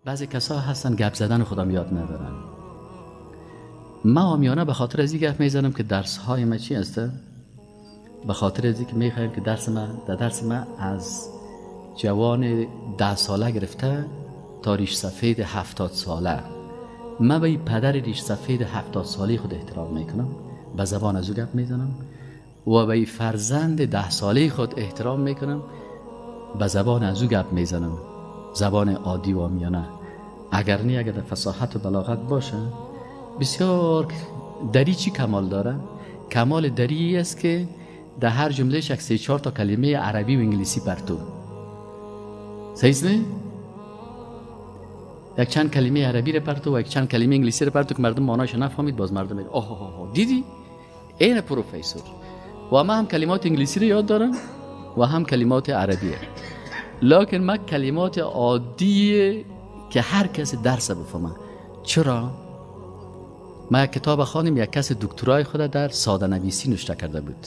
بعضی کسا هستن گپ زدن خودم یاد ندارن. ما عامیانه به خاطر از این گپ میزنم که درس های ما چی هسته؟ به خاطر از که میخوایم که درس ما در درس ما از جوان 10 ساله گرفته تا ریش سفید 70 ساله. من به پدر ریش سفید 70 ساله خود احترام میکنم، به زبان از او گپ میزنم، و به فرزند 10 ساله خود احترام میکنم، به زبان از او گپ میزنم، زبان عادی و عامیانه. اگر نه، اگر در فصاحت و بلاغت باشه، بسیار دری چی کمال داره؟ کمال دری است که در هر جمله یک سه چهار تا کلمه عربی و انگلیسی پرتو. صحیح نه؟ یک چند کلمه عربی رو پرتو و یک چند کلمه انگلیسی رو پرتو که مردم معنایش نفهمید، باز مردم میگه آه آه آه، دیدی این پروفسور. و ما هم کلمات انگلیسی رو یاد دارم و هم کلمات عربیه، لکن ما کلمات عادی که هر کس درس بفهمه. چرا؟ ما یک کتاب خواندیم، یک کس دکترای خود در ساده نویسی نوشته کرده بود.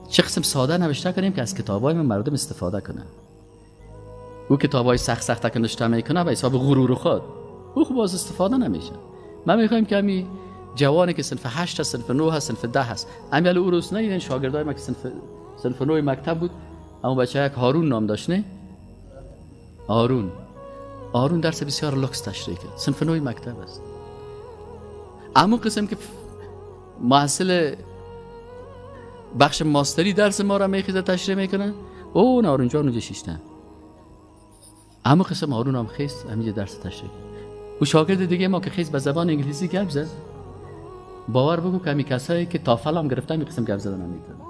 چه قسم ساده نوشته کنیم که از کتابای ما مردم استفاده کنه. او کتابای سخت سخت که نوشته میکنه به حساب غرور خود، او خب باز استفاده نمیشه. ما میخوایم که همی جوانی که صنف 8 هست، صنف 9 هست، صنف 10 هست، امیال او روز نه، شاگردای ما که صنف 9 مکتب بود، اما بچه یک هارون نام داشت، نه هارون، هارون درس بسیار لکس تشریح کرد، صنف 9 مکتب است. اما قسم که محصل بخش ماستری درس ما را میخیزه تشریح میکنه، او نه هارون جان اونجا شیشته. اما قسم هارون هم خیست همینجا درس تشریح کرد. او شاگرد دیگه ما که خیست به زبان انگلیسی گپ زد، باور بگو که همی کسایی که تافل هم گرفته می قسم گپ زدن نمیتونه.